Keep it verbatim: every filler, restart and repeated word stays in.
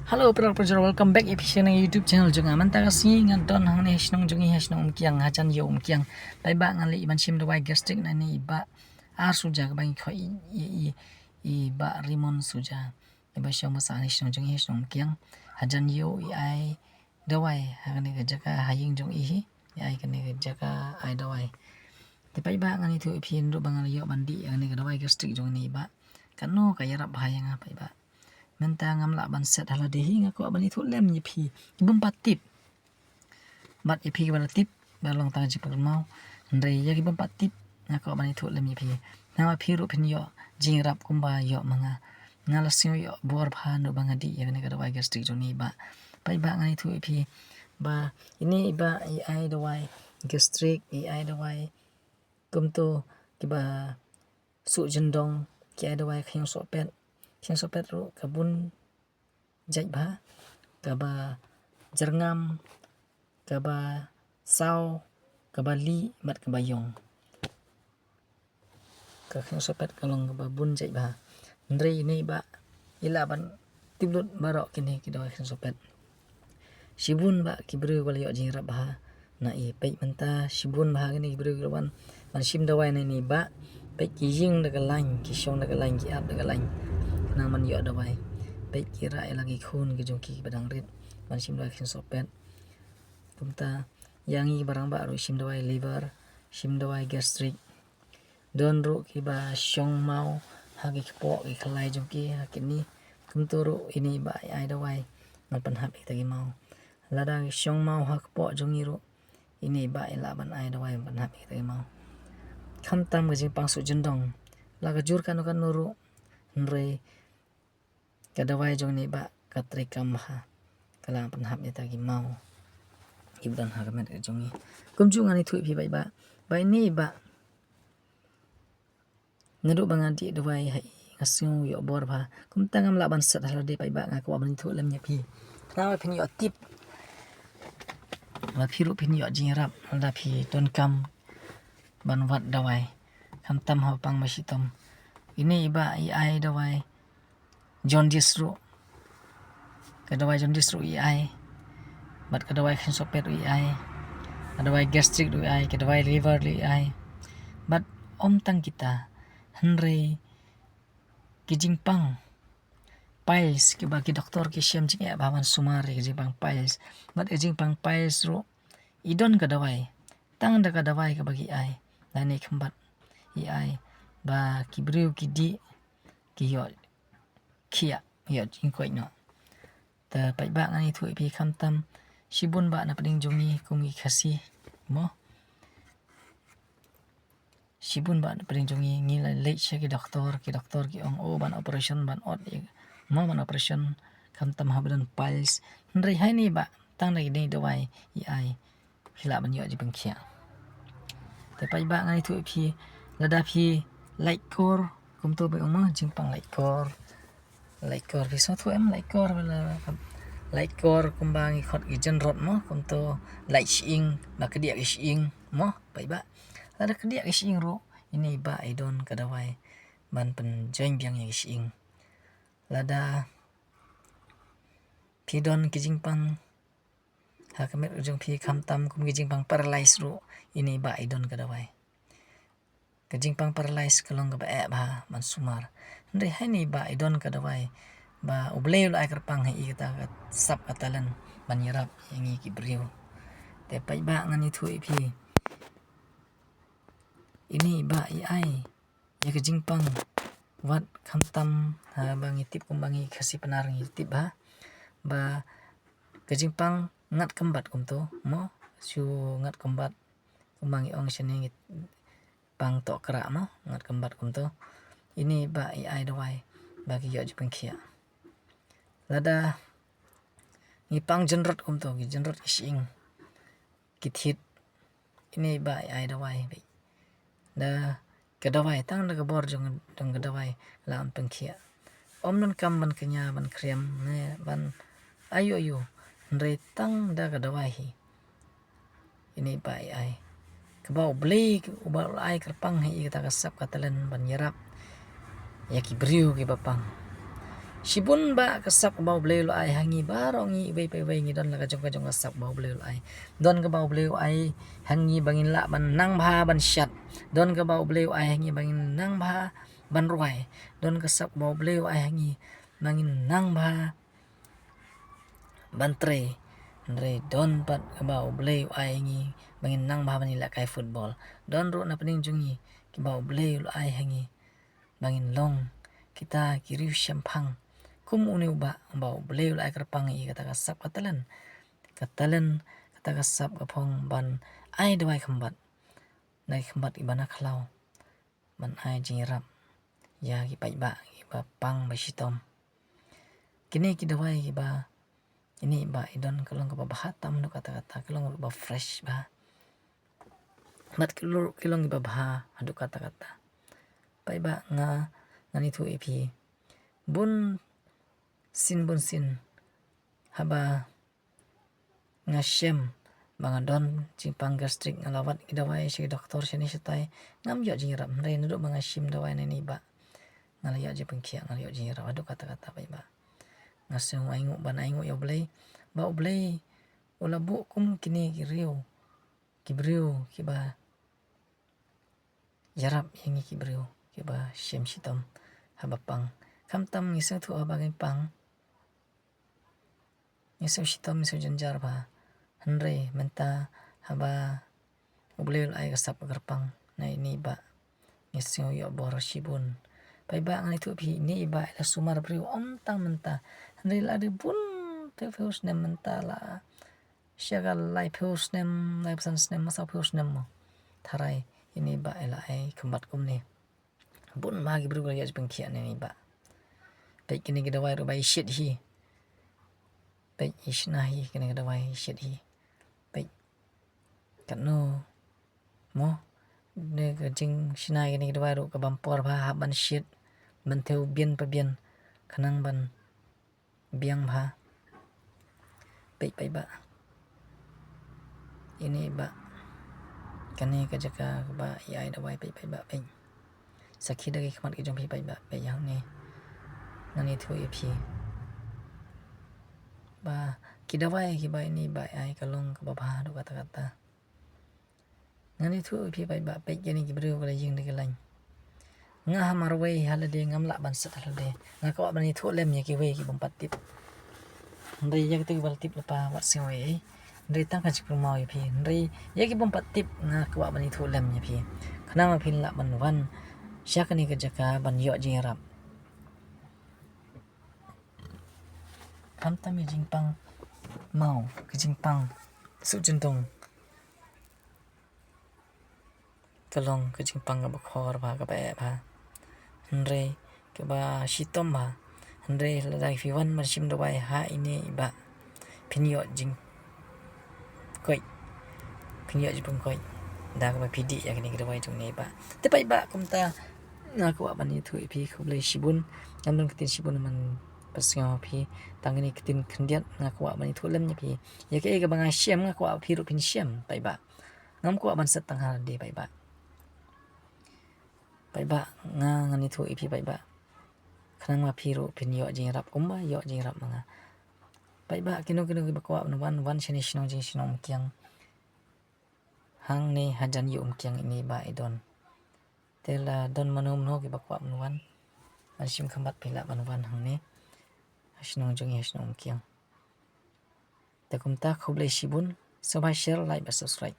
Hello, paralok parajor, welcome back ïa phi sha YouTube channel jong nga. Mynta ka sngi nga don hangne ha shnong jong ngi, ha shnong Umkiang, hajan ïew Umkiang. Paidbah, nga leit ban shim dawai gastric na ine i bah, ar suja kaba ngi khot ïa i, i, i bah Rimon Suja. Iba shong basa hangne ha shnong jong ngi, ha shnong Umkiang. Hajan ïew i ai dawai ha kane ka jaka ha ïing jong i hi. I ai kane ka jaka ai dawai. Te paidbah, ngan ïathuh ïa phi naduh ba nga la ïoh ban dih ïa kane ka dawai gastric jong ine i bah, kano ka ïarap bha ïa nga, paidbah. Mynta ngam lah ban set ha lade hi, nga kwah ban ïathuh lem ïa phi ki bym pat tip. Bad ïa phi kiba la tip, ba long tang jingpyrkhat maw. Hynrei ïa ki bym pat tip, nga kwah ban ïathuh lem ïa phi. Namar phi ruh phin ïoh jingïarap kumba ïoh ma nga. Nga la sngew ïoh bor bha naduh ba nga dih ïa kane ka dawai gastric jong ine i bah. Paidbah, ngan ïathuh ïa phi ba ine i bah i ai dawai gastric, i ai dawai kumto kiba suh jyndong, ki ai dawai khñiang sohpet. Khñiang sohpet ruh ka bun jait bha, kaba jyrngam, kaba saw, kaba lieh bad kaba ïong. Ka khñiang sohpet ka long kaba bun jait bha. Hynrei ine i bah i lah ban tip lut baroh kine ki dawai khñiang sohpet. Shibun bah ki briew ba la ïoh jingïarap bha na i. Peit mynta shibun bha kine ki briew ki la wan ban shim dawai na ine i bah. Peit ki ïeng da ka lain, ki shong da ka lain, ki ap da ka lain, khnang ban ïoh dawai. Peit ki rah ïa la ki khun ki jong ki kiba dang rit ban shim dawai khñiang sohpet. Kumta ïa ngi kiba rangbah ruh shim dawai liver, shim dawai gastric. Don ruh kiba shong maw ha ki kpoh ki khlai jong ki, ha kidney. Kumto ruh ine i bah i ai dawai ban pynhap ïa kita ki maw. Lada ki shong maw ha kpoh jong ngi ruh, ine i bah i lah ban ai dawai ban pynhap ïa kita ki maw. Khamtam ka jingpang suh jyndong, la ka jur kano kano ruh, hynrei ka dawai jong ine i bah ka treikam bha, ka la pynhap ïa kita ki maw kiba don ha ka met ka jong ngi. Kumjuh ngan ïathuh ïa phi paidbah ba ine i bah, naduh ba nga dih dawai ha i, nga sngew ïoh bor bha. Kumta ngam lah ban set ha lade paidbah, nga kwah ban ïathuh lem ïa phi, khnang ba phin ïoh tip, ba phi ruh phin ïoh jingïarap lada phi donkam ban wad dawai. Khamtam ha pang ba shitom. Ine i bah i ai dawai jaundice ruh, ka dawai jaundice ruh i ai, bad ka dawai khñiang sohpet ruh i ai, ka dawai gastric ruh i ai, ka dawai liver ruh i ai. Bad ym tang kita, hynrei ki jingpang piles kiba ki doktor ki shem jingeh bha ban sumar ïa ki jingpang piles. Bad ki jingpang piles ruh i don ka dawai, tang da ka dawai kaba ki ai, lane khymbat i ai, ba ki briew ki dih, ki ïoh khiah, ïoh jingkoit noh. Te paidbah, ngan ïathuh ïa phi, khamtam shibun bah na pdeng jong ngi kum ki Khasi, mo. Shibun bah na pdeng jong ngi, ngi la leit sha ki doktor, ki doktor ki ong, oh, ban operation, ban ot ïa, mo, ban operation, khamtam haba don piles. Hynrei ha ine i bah, tang da kine ki dawai i ai, phi lah ban ïoh jingpynkhiah. Te paidbah, ngan ïathuh ïa phi, lada phi lait kor, kumto ba ong, mo, jingpang lait kor. Lait kor, phi sngewthuh em, lait kor, lait kor kumba ngi khot ki jynrot, mo, kumto, lait shyieng, ba kdiah ki shyieng, mo, paidbah. Lada kdiah ki shyieng ruh, ine i bah i don ka dawai ban pynjoin biang ïa ki shyieng. Lada phi don ki jingpang ha ka met ka jong phi, khamtam kum ki jingpang paralyse ruh, ine i bah i don ka dawai. Ka jingpang paralyse ka long kaba eh bha ban sumar. Hynrei ha ine i bah i don ka dawai ba U Blei u la ai kyrpang ha i kata ka sap ka talent ban ïarap ïa ngi ki briew. Te paidbah, ngan ïathuh ïa phi, ine i bah i ai ïa ka jingpang wat, khamtam haba ngi tip kumba ngi Khasi Pnar ngi tip bha, ba ka jingpang ngat kymbat kumto, mo, shu ngat kymbat, kumba ngi ong shane ngi pang tohkrah, mo, ngat kymbat kumto. Ine i bah i ai dawai ba ki ïoh jingpynkhiah. Lada ngi pang jynrot kumto, ki jynrot ki shyieng, ki thied, ine i bah i ai dawai, bad da ka dawai, tang da ka bor jong, jong ka dawai la pynpynkhiah. Ym donkam ban kñia, ban khriam, ne ban aïu aïu, hynrei tang da ka dawai hi, ine i bah i ai, kaba U Blei uba u la ai kyrpang ha i kata ka sap ka talent ban ïarap ïa ki briew kiba pang. Shibun bah ka sap kaba U Blei u la ai ha ngi baroh ngi, iwei pa iwei ngi don la ka jong ka jong ka sap kaba U Blei u la ai. Don kaba U Blei u ai ha ngi ba ngin lah ban nang bha ban shad. Don kaba U Blei u ai ha ngi ba ngin nang bha ban rwai. Don ka sap kaba U Blei u ai ha ngi ba ngin nang bha ban trei. Hynrei don pat kaba U Blei u ai ha ngi ba ngin nang bha ban ïalehkai football. Don ruh na pdeng jong ngi kiba U Blei u la ai ha ngi ba ngin long kita ki riewshemphang kum une u bah, ba U Blei u la ai kyrpang ïa kata ka sap ka talent. Ka talent, kata ka sap ka phong ban ai dawai khymbat, dawai khymbat iba na khlaw, ban ai jingïarap ïa ki paidbah kiba pang ba shitom. Kine ki dawai kiba ine i bah i don ka long kaba bha tam haduh katta katta, ka long ruh ba fresh bha. Bad ki long, ki long kiba bha haduh katta katta. Paidbah, nga, ngan ïathuh ïa phi, bun sien bun sien haba nga shem ba nga don jingpang gastric, nga la wad ki dawai sha ki doktor shane shatai, ngam ïoh jingïarap. Hynrei naduh ba nga shim dawai na ine i bah, nga la ïoh jingpynkhiah, nga la ïoh jingïarap haduh katta katta, paidbah. Nga sngew ainguh ban ainguh ïa U Blei ba U Blei u la buh kum kine ki riew, ki briew kiba ïarap ïa ngi ki briew kiba shem shitom haba pang. Khamtam ngi sngewthuh haba ngi pang, ngi sngew shitom, ngi sngew jynjar bha. Hynrei mynta haba U Blei u la ai ka sap ka kyrpang na ine i bah, ngi sngew ïoh bor shibun. Paidbah, ngan ïathuh ïa phi, ine i bah i la sumar briew ym tang mynta, hynrei la dei bun phew phew snem mynta, la sha ka laiphew snem, laiphew san snem, ma sawphew snem mo. Tharai ine i bah i la ai khymbat kumne. Bun ma ki briew ki la ïoh jingpynkhiah na ine i bah. Peit kine ki dawai ruh ba i shit hi. Peit i shna hi, kine ki dawai i shit hi. Peit katno mo, ne ka jingshna kine ki dawai ruh ka bam por bha, hap ban shit, ban thew bian pa bian khnang ban biang bha. Peit paidbah, ine i bah, kane ka jaka kaba i ai dawai, peit paidbah, peit. Sakhi da ki khmat ki jong phi paidbah, peit hangne. Ngan ïathuh ïa phi ba ki dawai kiba ine i bah i ai ka long kaba bha haduh katta katta. Ngan ïathuh ïa phi paidbah, peit kine ki briew ki la ïeng da ki lain. Nga ha marwei ha lade ngam lah ban set ha lade. Nga kwah ban ïathuh lem ïa kiwei ki bym pat tip. Hynrei ïa kito kiba la tip lypa wat sngew ei ei. Hynrei tang ka jingpynmaw ïa phi. Hynrei ïa ki bym pat tip nga kwah ban ïathuh lem ïa phi, khnang ba phin lah ban wan sha kane ka jaka ban ïoh jingïarap. Khamtam ïa jingpang maw, ka jingpang suh jyndong ka long ka jingpang kaba khor bha, kaba eh bha, hynrei kaba shitom bha. Hynrei lada phi wan ban shim dawai ha ine i bah, phin ïoh jingkoit, phin ïoh jingpyngkoit da kaba phi dih ïa kine ki dawai jong ine i bah. Te paidbah, kumta nga kwah ban ïathuh ïa phi, khublei shibun. Ngam don ktien shibun ban pynsngew ha phi, tang kine ki ktien khyndiat nga kwah ban ïathuh lem ïa phi. Ïa kaei kaba nga shem nga kwah phi ruh phin shem paidbah. Ngam kwah ban set tang ha lade paidbah. Paidbah, nga ngan ïathuh ïa phi paidbah, khnang ba phi ruh phin ïoh jingïarap kumba ïoh jingïarap ma nga. Paidbah, kino kino kiba kwah ban wan, wan shane shnong jingshnong Umkiang. Hangne hajan ïa Umkiang ine i bah i don. Te la don mano mano kiba kwah ban wan ban shim khymbat, phi lah ban wan hangne ha shnong jong ngi, ha shnong Umkiang. Te kumta, khublei shibun. Sngewbha share, like bad subscribe.